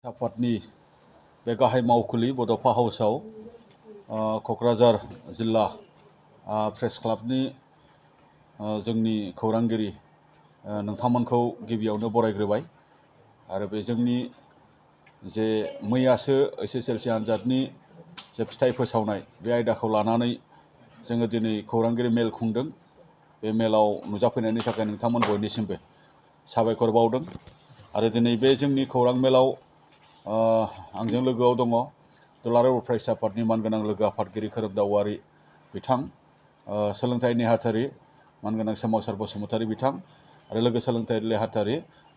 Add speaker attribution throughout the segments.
Speaker 1: आफादनि बे गाहाय मावखुलि बड'फा हाउसआव क'क्राझार जिल्ला प्रेस क्लाबनि जोंनि खौरांगिरि नोंथांमोनखौ गिबियावनो बरायग्रोबाय आरो बे जोंनि जे मैयासो एसएसएलसि आनजादनि जे फिथाइ फोसावनाय बे आयदाखौ लानानै जोङो दिनै खौरांगिरि मेल खुंदों। बे मेलाव नुजाफैनायनि थाखाय नोंथांमोन बयनिसिमबो साबायखर बावदों आरो दिनै बे जोंनि खौरां मेलाव आंजों लोगोआव दङ दुलाराय बर' फरायसा आफादनि मानगोनां लोगो आफादगिरि खोरोमदाव औवारि बिथां, सोलोंथाइ नेहाथारि मानगोनां सोमावसार बसुमतारी बिथां आरो लोगो सोलोंथाइ नेहाथारि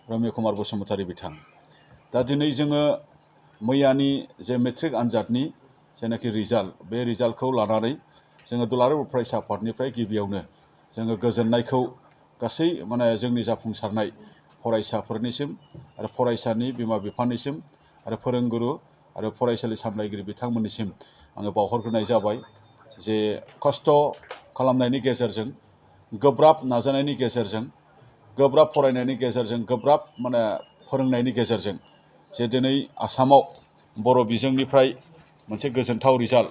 Speaker 1: रम्य कुमार बसुमतारी बिथां। दा दिनै जोङो मैयानि जे मेट्रिक आनजादनि जेनाखि रिजाल्ट, बे रिजाल्टखौ लानानै जोङो दुलाराय बर' फरायसा आफादनिफ्राय गिबियावनो जोङो गोजोननायखौ गासै जोंनि जाफुंसारनाय फरायसाफोरनिसिम आरो फरायसानि बिमा बिफानिसिम आरो फोरोंगुरु आरो फरायसालि सामलायगिरि बिथांमोननिसिम आङो बावहरग्रोनाय जाबाय। जे खस्थ' खालामनायनि गेजेरजों, गोब्राब नाजानायनि गेजेरजों, गोब्राब फरायनायनि गेजेरजों, गोब्राब फोरोंनायनि गेजेरजों जे दिनै आसामाव बर' बिजोंनिफ्राय मोनसे गोजोनथाव रिजाल्ट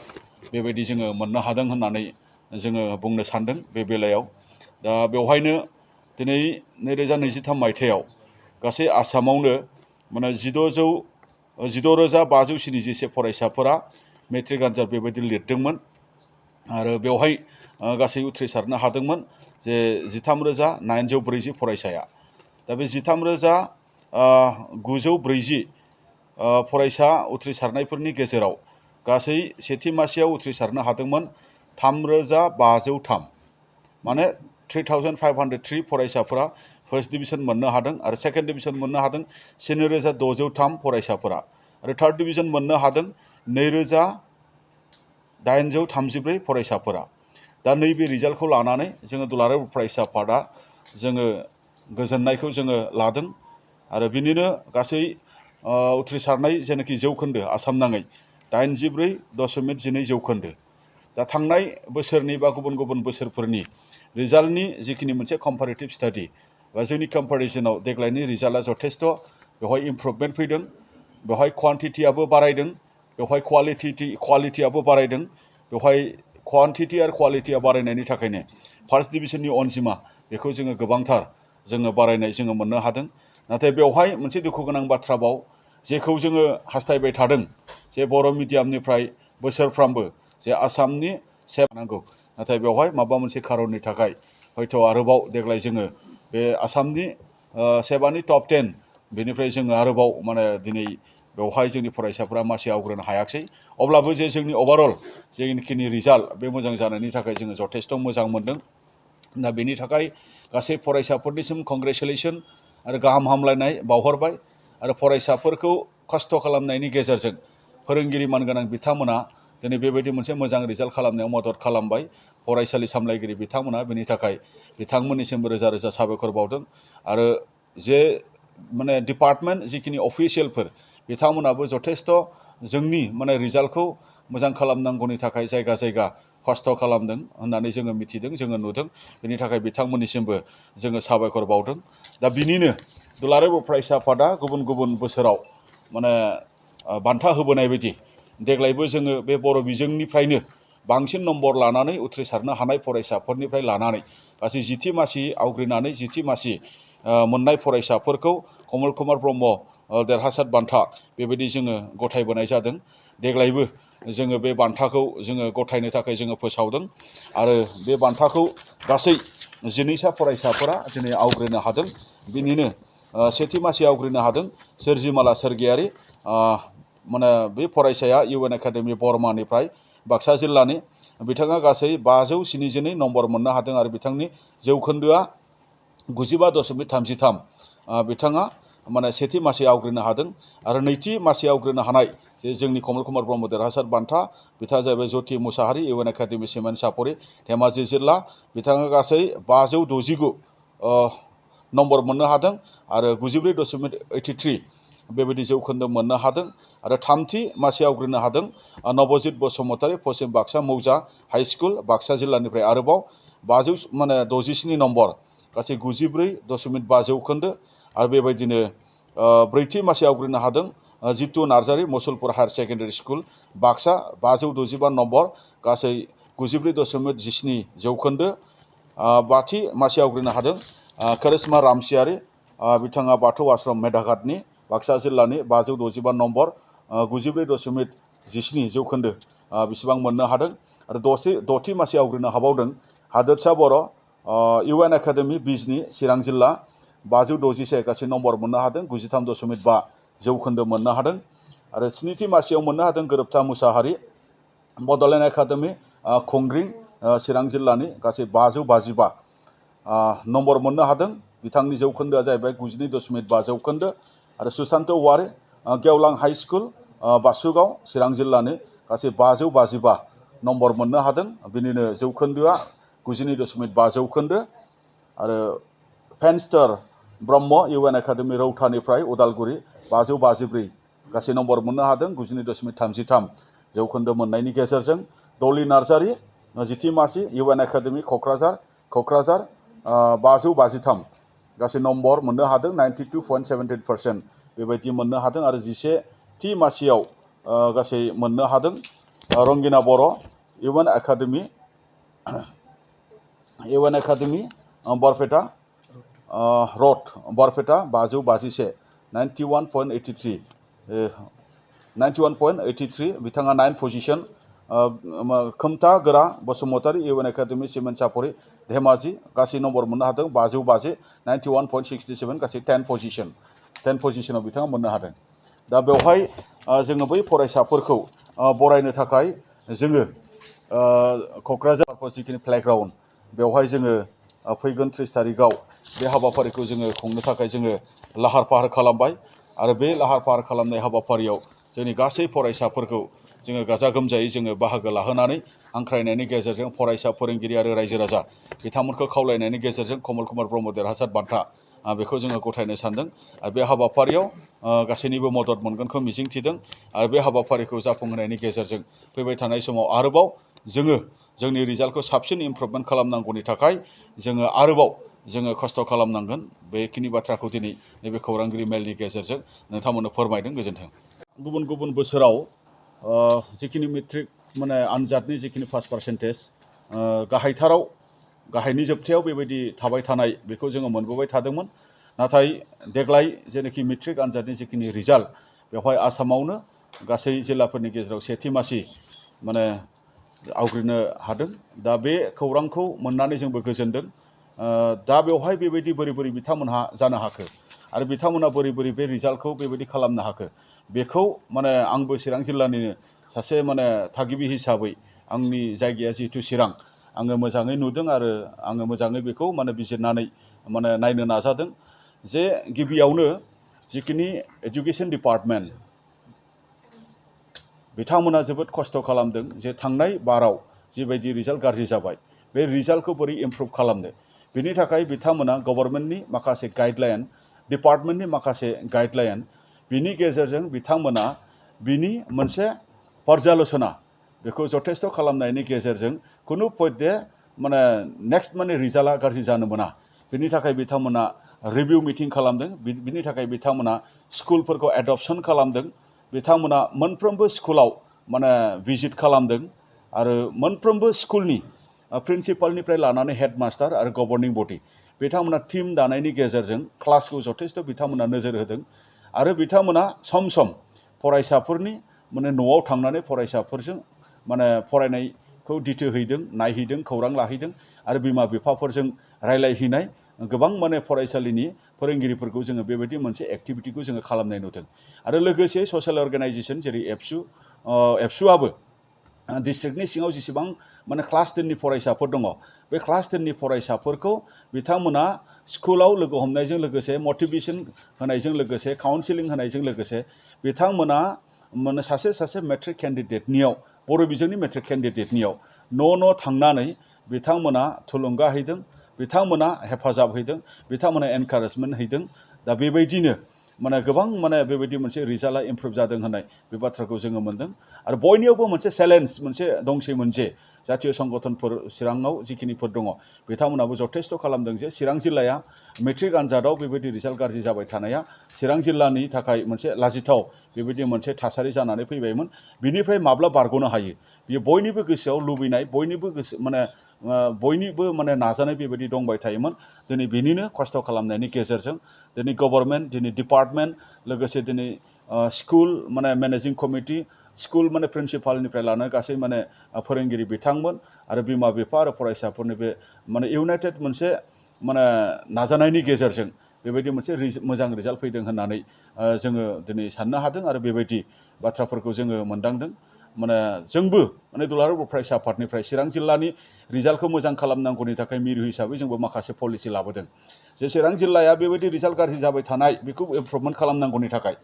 Speaker 1: बेबायदि जोङो मोननो हादों होननानै जोङो बुंनो सानदों बे बेलायाव। दा बेवहायनो दिनै 2023 मायथाइयाव गासै आसामावनो 16,577 फरायसाफोरा मेट्रिक आनजाद बेबायदि लिरदोंमोन आरो बेवहाय गासै उथ्रिसारनो हादोंमोन जे 13,940 फरायसाया। दा बे 13,940 फरायसा उथ्रिसारनायफोरनि गेजेराव गासै सेथि मासियाव उथ्रिसारनो हादोंमोन 3,503, माने 3,503 फरायसाफोरा फार्स्ट डिभिजन मोननो हादों आरो सेकेन्ड डिभिजन मोननो हादों 4,603 फरायसाफोरा आरो थार्ड डिभिजन मोननो हादों 2,834 फरायसाफोरा। दा नैबे रिजाल्टखौ लानानै जोङो दुलाराय बर' फरायसा आफादा जोङो गोजोननायखौ जोङो लादों आरो बिनिनो गासै उथ्रिसारनाय जेनाखि जौखोन्दो आसाम नाङै 84.12 जौखोन्दो। दा थांनाय बोसोरनि बा गुबुन गुबुन बोसोरफोरनि रिजाल्टनि जिखिनि मोनसे कम्पारेटिभ स्टाडि बा जोंनि कम्पेरिजनाव देग्लायनि रिजाल्टआ जथेस्थ' बेवहाय इमप्रुभमेन्ट फैदों, बेवहाय क्वान्टिटियाबो बारायदों, बेवहाय क्वालिटियाबो बारायदों। बेवहाय क्वान्टिटि आरो क्वालिटिया बारायनायनि थाखायनो फार्स्ट डिभिजननि अनजिमा बेखौ जोङो गोबांथार बारायनाय जोङो मोननो हादों। नाथाय बेवहाय मोनसे दुखु गोनां बाथ्राबाव, जेखौ जोङो हास्थायबाय थादों जे बर' मिडियामनिफ्राय बोसोरफ्रामबो जे आसामनि नांगौ, नाथाय बेवहाय माबा मोनसे खारननि थाखाय हयथ' आरोबाव देग्लाय जोङो बे आसामनि सेबानि टप 10 बेनिफ्राय जोङो आरोबाव दिनै बेवहाय जोंनि फरायसाफोरा मासि आवग्रिनो हायाखिसै। अब्लाबो जे जोंनि ओभारअल जेखिनि रिजाल्ट बे मोजां जानायनि थाखाय जोङो जथेस्थ' मोजां मोनदों। दा बेनि थाखाय गासै फरायसाफोरनिसिम कंग्रेचुलेसन आरो गाहाम हामलायनाय बावहरबाय आरो फरायसाफोरखौ खस्थ' खालामनायनि गेजेरजों फोरोंगिरि मानगोनां बिथांमोना दिनै बेबायदि मोनसे मोजां रिजाल्ट खालामनायाव मदद खालामबाय। फरायसालि सामलायगिरि बिथांमोना बेनि थाखाय बिथांमोननिसिमबो रोजा रोजा साबायखर बावदों आरो जे डिपार्टमेन्ट जिखिनि अफिसियेलफोर बिथांमोनाबो जथेस्थ' जोंनि रिजाल्टखौ मोजां खालामनांगौनि थाखाय जायगा जायगा खस्थ' खालामदों होननानै जोङो मिथिदों, जोङो नुदों। बेनि थाखाय बिथांमोननिसिमबो जोङो साबायखर बावदों। दा बिनिनो दुलाराय बर' फरायसा आफादा गुबुन गुबुन बोसोराव बान्था होबोनाय बायदि देग्लायबो जोङो बे बर' बिजोंनिफ्रायनो बांसिन नम्बर लानानै उथ्रिसारनो हानाय फरायसाफोरनिफ्राय लानानै गासै 10थि मासि आवग्रिनानै 10थि मासि मोननाय फरायसाफोरखौ कमल कुमार ब्रह्म देरहासार बान्था बेबायदि जोङो गथायबोनाय जादों। देग्लायबो जोङो बे बान्थाखौ जोङो गथायनो थाखाय जोङो फोसावदों आरो बे बान्थाखौ गासै 12सा फरायसाफोरा दिनै आवग्रिनो हादों। बिनिनो सेथि मासि आवग्रिनो हादों सोरजिमाला सोरगियारि, बे फरायसाया इउएन एकाडेमि बर्मानिफ्राय बाक्सा जिल्लानि। बिथाङा गासै 572 नम्बर मोननो हादों आरो बिथांनि जौखोन्दोआ 95.33। बिथाङा सेथि मासि आवग्रिनो हादों आरो नैथि मासि आवग्रिनो हानाय जे जोंनि कमल कुमार ब्रह्म देरहासार बान्था, बिथाङा जाहैबाय ज्योति मुसाहारि, इउएन एकाडेमि सिमेन्ट सापरि, धेमाजि जिल्ला। बिथाङा गासै 569 नम्बर मोननो हादों आरो 94.83 बेबायदि जौखोन्दो मोननो हादों आरो थामथि मासि आवग्रिनो हादों नबजित बसुमतारी, पश्चिम बाक्सा मौजा हाइ स्कुल, बाक्सा जिल्लानिफ्राय आरोबाव 567 नम्बर, गासै 94.5 जौखोन्दो। आरो बेबायदिनो ब्रैथि मासि आवग्रिनो हादों जितु Narzary Musalpur higher secondary school Baksa 565 number गासै 94.17 जौखोन्दो बाथि मासि आवग्रिनो हादों। करिश्मा रामसियारि बिथाङा बाथौ आश्रम मेधाघाटनि बाक्सा जिल्लानि 565 नम्बर 94.17 जौखोन्दो बेसेबां मोननो हादों। आरो दथि मासि आवग्रिनो हाबावदों हादोरसा बर' UN एकाडेमि बिजनि चिरां जिल्ला 561 गासै नम्बर मोननो हादों 93.5 जौखोन्दो मोननो हादों। आरो स्निथि मासियाव मोननो हादों गोरोबथा मुसाहारि बड'लेण्ड एकाडेमि खुंग्रिं चिरां जिल्लानि गासै 555 नम्बर मोननो हादों। बिथांनि जौखोन्दोआ जाहैबाय 92.5 जौखोन्दो। आरो सुशान्त औवारि गेवलां हाई स्कुल बासुगाव चिरां जिल्लानि गासै 555 नम्बर मोननो हादों। बिनिनो जौखोन्दोआ 92.5 जौखोन्दो। आरो फेनस्टार ब्रह्म UN एकाडेमि रौतानिफ्राय उदालगुरि 554 गासै नम्बर मोननो हादों 92.33 जौखोन्दो मोननायनि गेजेरजों। डलि नार्जारि जिथि मासि UN एकाडेमि क'क्राझार 553 गासै नम्बर मोननो हादों 92.78% बेबायदि मोननो हादों। आरो 11थि मासियाव गासै मोननो हादों रंगिना बर' UN academy Barpeta road Barpeta 551 91.83 बिथाङा 9 पजिशन। खोमथा गोरा बसुमतारी UN एकाडेमि सिमेन्ट सापरि धेमाजि गासै नम्बर मोननो हादों 550 91.67 गासै 10 पजिशनाव बिथाङा मोननो हादों। दा बेवहाय जोङो बै फरायसाफोरखौ बरायनो थाखाय जोङो क'क्राझार जिखिनि प्लेग्राउन्ड बेवहाय जोङो फैगोन 30 तारिखआव बे हाबाफारिखौ जोङो खुंनो थाखाय जोङो लाहार फाहार खालामबाय। आरो बे लाहार फाहार खालामनाय हाबाफारियाव जोंनि गासै फरायसाफोरखौ जोङो गाजा गोमजायै जोङो बाहागो लाहोनानै हांख्रायनायनि गेजेरजों फरायसा फोरोंगिरि आरो रायजो राजा बिथांमोनखौ खावलायनायनि गेजेरजों कमल कुमार ब्रह्म देरहासार बान्था बेखौ जोङो गथायनो सानदों। आरो बे हाबाफारियाव गासैनिबो मदद मोनगोनखौ मिजिंथिदों। आरो बे हाबाफारिखौ जाफुंहोनायनि गेजेरजों फैबाय थानाय समाव आरोबाव जोङो जोंनि रिजाल्टखौ साबसिन इमप्रुभमेन्ट खालामनांगौनि थाखाय जोङो आरोबाव जोङो खस्थ' खालामनांगोन। बेखिनि बाथ्राखौ दिनै नैबे खौरांगिरि मेलनि गेजेरजों नोंथांमोननो फोरमायदों। गोजोन्थों। गुबुन गुबुन बोसोराव जिखिनि मेट्रिक आनजादनि जिखिनि पास पार्सेन्टेज गाहायथाराव गाहायनि जोबथायाव बेबायदि थाबाय थानाय बेखौ जोङो मोनबोबाय थादोंमोन। नाथाय देग्लाय जेनाखि मेट्रिक आनजादनि जिखिनि रिजाल्ट बेवहाय आसामावनो गासै जिल्लाफोरनि गेजेराव सेथि मासि आवग्रिनो हादों। दा बे खौरांखौ मोननानै जोंबो गोजोनदों। दा बेवहाय बेबायदि बोरै बोरै बिथांमोनहा जानो हाखो आरो बिथांमोनहा बोरै बोरै बे रिजाल्टखौ बेबायदि खालामनो हाखो बेखौ आंबो चिरां जिल्लानिनो सासे थागिबि हिसाबै आंनि जायगाया जिहेतु चिरां आङो मोजाङै नुदों आरो आङो मोजाङै बेखौ बिजिरनानै नायनो नाजादों। जे गिबियावनो जिखिनि एजुकेशन डिपार्टमेन्ट बिथांमोना जोबोद खस्थ' खालामदों। जे थांनाय बाराव जिबायदि रिजाल्ट गाज्रि जाबाय बे रिजाल्टखौ बोरै इमप्रुभ खालामनो बिनि थाखाय बिथांमोना गभर्नमेन्टनि माखासे गाइडलाइन डिपार्टमेन्टनि माखासे गाइडलाइन बिनि गेजेरजों बिथांमोना बिनि मोनसे पर्यालोचना बेखौ जथेस्थ' खालामनायनि गेजेरजों खुनु पयदे नेक्स्ट रिजाल्टआ गाज्रि जानो मोना बिनि थाखाय बिथांमोना रिभिउ मिटिं खालामदों। बिनि थाखाय बिथांमोना स्कुलफोरखौ एडप्शन खालामदों। बिथांमोना मोनफ्रोमबो स्कुलाव भिजिट खालामदों आरो मोनफ्रोमबो स्कुलनि प्रिन्सिपालनिफ्राय लानानै हेडमास्टार आरो गभर्निं बडि बिथांमोना टीम दानायनि गेजेरजों क्लासखौ जथेस्थ' बिथांमोना नोजोर होदों। आरो बिथांमोना सम सम फरायसाफोरनि न'आव थांनानै फरायसाफोरजों फरायनायखौ दिथो हैदों, नायहैदों, खौरां लाहैदों आरो बिमा बिफाफोरजों रायलायहैनाय गोबां फरायसालिनि फोरोंगिरिफोरखौ जोङो बेबायदि मोनसे एक्टिभिटिखौ जोङो खालामनाय नुदों। आरो लोगोसे ससियेल अर्गेनाइजेसन जेरै एबसुआबो डिस्ट्रिक्टनि सिङाव जेसेबां क्लास 10नि फरायसाफोर दङ बे क्लास 10नि फरायसाफोरखौ बिथांमोना स्कुलाव लोगो हमनायजों लोगोसे मटिभेसन होनायजों लोगोसे काउन्सिलिं होनायजों लोगोसे बिथांमोना सासे सासे मेट्रिक केन्डिडेटनियाव बर' बिजोंनि मेट्रिक केन्डिडेटनियाव न' थांनानै बिथांमोना थुलुंगा हैदों, बिथांमोना हेफाजाब हैदों, बिथांमोना एनकारेजमेन्ट हैदों। दा बेबायदिनो माने गोबां माने बेबायदि मोनसे रिजाल्टआ इमप्रुभ जादों होननाय बे बाथ्राखौ जोङो मोन्दों आरो बयनियावबो मोनसे चेलेन्ज मोनसे दंसैमोन जे जातीय संगठनफोर चिराङाव जिखिनिफोर दङ बिथांमोनाबो जथेस्थ' खालामदों जे चिरां जिल्लाया मेट्रिक आनजादाव बेबायदि रिजाल्ट गाज्रि जाबाय थानाया चिरां जिल्लानि थाखाय मोनसे लाजिथाव बेबायदि मोनसे थासारि जानानै फैबायमोन बिनिफ्राय माब्ला बारग'नो हायो बियो बयनिबो गोसोआव लुबैनाय बयनिबो गोसो माने बयनिबो माने नाजानाय बेबायदि दंबाय थायोमोन दिनै बेनिनो खस्थ' खालामनायनि गेजेरजों दिनै गभर्नमेन्ट दिनै डिपार्टमेन्ट लोगोसे दिनै स्कुल माने मेनेजिं कमिटि स्कुल माने प्रिन्सिपालनिफ्राय लानानै गासै माने फोरोंगिरि बिथांमोन आरो बिमा बिफा आरो फरायसाफोरनि बे माने इउनाइटेड मोनसे माने नाजानायनि गेजेरजों बेबायदि मोनसे मोजां रिजाल्ट फैदों होननानै जोङो दिनै साननो हादों आरो बेबायदि बाथ्राफोरखौ जोङो मोनदांदों माने जोंबो माने दुलाराय बर' फरायसा आफादनिफ्राय चिरां जिल्लानि रिजाल्टखौ मोजां खालामनांगौनि थाखाय मिरु हिसाबै जोंबो माखासे पलिसि लाबोदों जे चिरां जिल्लाया बेबायदि रिजाल्ट गाज्रि जाबाय थानाय बेखौ इमप्रुभमेन्ट खालामनांगौनि थाखाय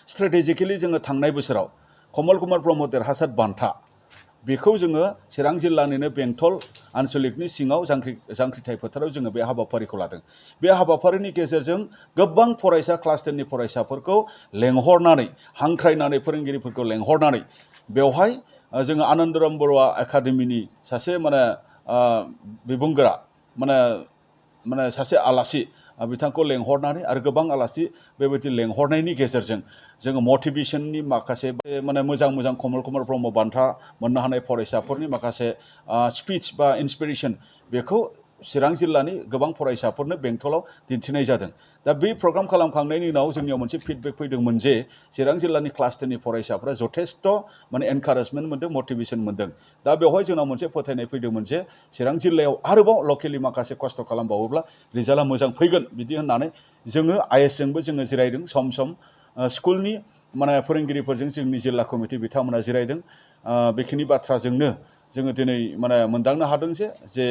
Speaker 1: स्ट्रेटेजिकेलि जोङो थांनाय बोसोराव कमल कुमार ब्रह्म देरहासार बान्था बेखौ जोङो चिरां जिल्लानिनो बेंटल आन्सलिकनि सिङाव जांख्रिथाय फोथाराव जोङो बे हाबाफारिखौ लादों बे हाबाफारिनि गेजेरजों गोबां फरायसा क्लास 10नि फरायसाफोरखौ लेंहरनानै हांख्रायनानै फोरोंगिरिफोरखौ लेंहरनानै बेवहाय जोङो आनन्दराम बरुवा एकाडेमिनि सासे माने बिबुंगोरा माने सासे आलासि बिथांखौ लेंहरनानै आरो गोबां आलासि बेबायदि लेंहरनायनि गेजेरजों जोङो मटिभेसननि माखासे माने मोजां कमल कुमार ब्रह्म बान्था मोननो हानाय फरायसाफोरनि माखासे स्पिच बा इन्सपिरेसन बेखौ चिरां जिल्लानि गोबां फरायसाफोरनो बेंटलाव दिन्थिनाय जादों दा बे प्रग्राम खालामखांनायनि उनाव जोंनियाव मोनसे फिडबेक फैदोंमोन जे चिरां जिल्लानि क्लास 10नि फरायसाफोरा जथेस्थ' माने एनकारेजमेन्ट मोन्दों मटिभेसन मोन्दों दा बेवहाय जोंनाव मोनसे फोथायनाय फैदोंमोन जे चिरां जिल्लायाव आरोबाव लकेलि माखासे खस्थ' खालामबावोब्ला रिजाल्टआ मोजां फैगोन बिदि होननानै जोङो आइएसजोंबो जोङो जिरायदों सम स्कुलनि माने फोरोंगिरिफोरजों जोंनि जिल्ला कमिटि बिथांमोना जिरायदों बेखिनि बाथ्राजोंनो जोङो दिनै माने मोनदांनो हादों जे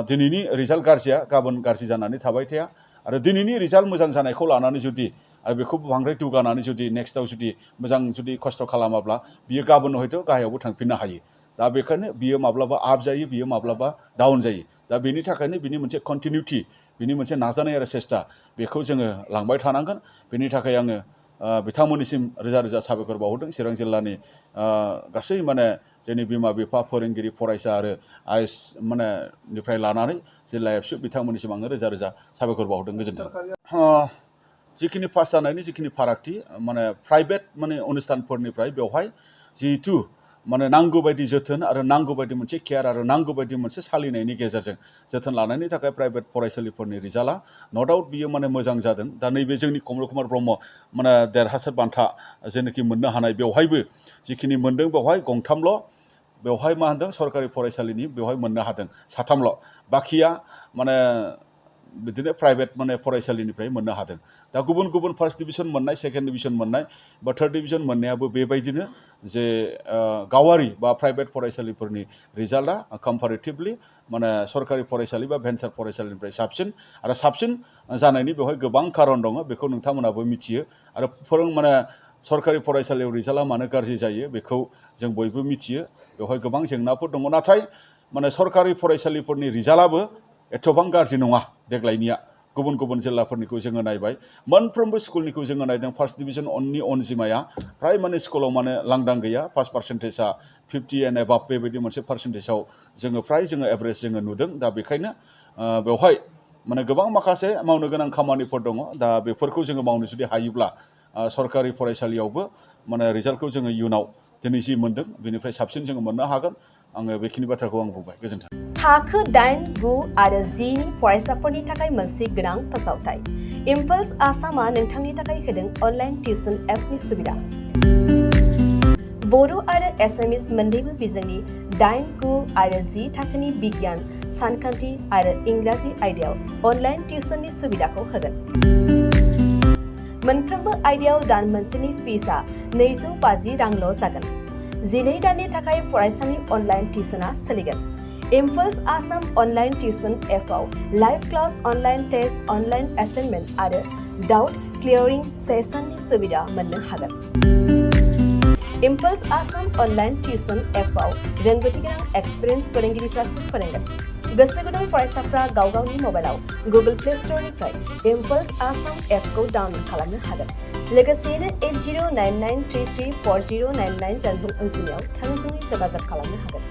Speaker 1: दिनैनि रिजाल्ट गाज्रिया गाबोन गाज्रि जानानै थाबाय थाया आरो दिनैनि रिजाल्ट मोजां जानायखौ लानानै जुदि आरो बेखौ बांद्राय दुगानानै जुदि नेक्स्टआव जुदि मोजां जुदि खस्थ' खालामाब्ला बियो गाबोन हयथ' गाहायावबो थांफिननो हायो दा बेखायनो बियो माब्लाबा आप जायो बियो माब्लाबा डाउन जायो दा बेनि थाखायनो बिनि मोनसे कन्टिनिउटि बिनि मोनसे नाजानाय आरो सेस्था बेखौ जोङो लांबाय थानांगोन बेनि थाखाय आङो बिथांमोननिसिम रोजा रोजा साबायखर बावहरदों चिरां जिल्लानि गासै माने जोंनि बिमा बिफा फोरोंगिरि फरायसा आरो आइएस माने निफ्राय लानानै जिल्ला एबसु बिथांमोननिसिम आङो रोजा रोजा साबायखर बावहरदों गोजोन्थों जिखिनि पास जानायनि जिखिनि फारागथि माने प्राइभेट माने अनुष्ठानफोरनिफ्राय बेवहाय जिहेतु माने नांगौ बायदि जोथोन आरो नांगौ बायदि मोनसे केयार आरो नांगौ बायदि मोनसे सालिनायनि गेजेरजों जोथोन लानायनि थाखाय प्राइभेट फरायसालिफोरनि रिजाल्टआ न' डाउट बियो माने मोजां जादों दा नैबे जोंनि कमल कुमार ब्रह्म माने देरहासार बान्था जेनाखि मोननो हानाय बेवहायबो जिखिनि मोनदों बेवहाय गंथामल' बेवहाय मा होनदों सरकारि फरायसालिनि बेवहाय मोननो हादों साथामल' बाखिया माने बिदिनो प्राइभेट माने फरायसालिनिफ्राय मोननो हादों दा गुबुन फार्स्ट डिभिजन मोननाय सेकेन्ड डिभिजन मोननाय बा थार्ड डिभिजन मोननायाबो बेबायदिनो जे गावारि बा प्राइभेट फरायसालिफोरनि रिजाल्टआ कम्पारेटिभलि माने सरकारि फरायसालि बा भेन्सार फरायसालिनिफ्राय साबसिन जानायनि बेवहाय गोबां खारन दङ बेखौ नोंथांमोनाबो मिथियो आरो माने सरकारि फरायसालियाव रिजाल्टआ मानो गाज्रि जायो बेखौ जों बयबो मिथियो बेवहाय गोबां जेंनाफोर दङ नाथाय माने सरकारि फरायसालिफोरनि रिजाल्टआबो एथबां गाज्रि नङा देग्लायनिया गुबुन जिल्लाफोरनिखौ जोङो नायबाय मोनफ्रोमबो स्कुलनिखौ जोङो नायदों फार्स्ट डिभिजननि अनजिमाया फ्राय माने स्कुलाव माने लांदां गैया पास पार्सेन्टेजआ 50 एन्ड एबाभ बेबायदि मोनसे पार्सेन्टेजाव जोङो फ्राय जोङो एभारेज जोङो नुदों दा बेखायनो बेवहाय माने गोबां माखासे मावनो गोनां खामानिफोर दङ दा बेफोरखौ जोङो मावनो जुदि हायोब्ला सरकारि फरायसालियावबो माने रिजाल्टखौ जोङो इयुनाव दिनै जि मोनदों बेनिफ्राय साबसिन जोङो मोननो हागोन आङो बेखिनि बाथ्राखौ आं बुंबाय गोजोन्थों
Speaker 2: थाखो 8, 9 आरो 10 नि फरायसाफोरनि थाखाय मोनसे गोनां फोसावथाय इम्पल्स आसामआ नोंथांनि थाखाय होदों अनलाइन टिउसन एप्सनि सुबिदा बर' आरो एसामिस मोन्नैबो बिजोंनि 8, 9 आरो 10 थाखोनि बिगियान सानखान्थि आरो इंराजि आयदायाव अनलाइन टिउसननि सुबिदाखौ होगोन मोनफ्रोमबो आयदायाव दान मोनसेनि फिसआ 250 रांल' जागोन 12 दाननि थाखाय फरायसानि अनलाइन टिउसनआ सोलिगोन इम्पल्स आसाम अनलाइन टिउसन एपआव live class online test online assignment आरो डाउट क्लियरिं सेसननि सुबिदा मोननो हागोन इम्पल्स आसाम अनलाइन टिउसन एपआव रोंगौथि गोनां एक्सपिरियेन्स फोरोंगिरिफ्रासो फोरोंगोन गोसो गुदुं फरायसाफ्रा गाव गावनि मबाइलाव गुगोल प्ले स्ट'रनिफ्राय इम्पल्स आसाम एपखौ डाउनल'ड खालामनो हागोन। लोगोसेयैनो 8099334099 जानबुं अनजिमायाव थोंजोङै जगाजग खालामनो हागोन।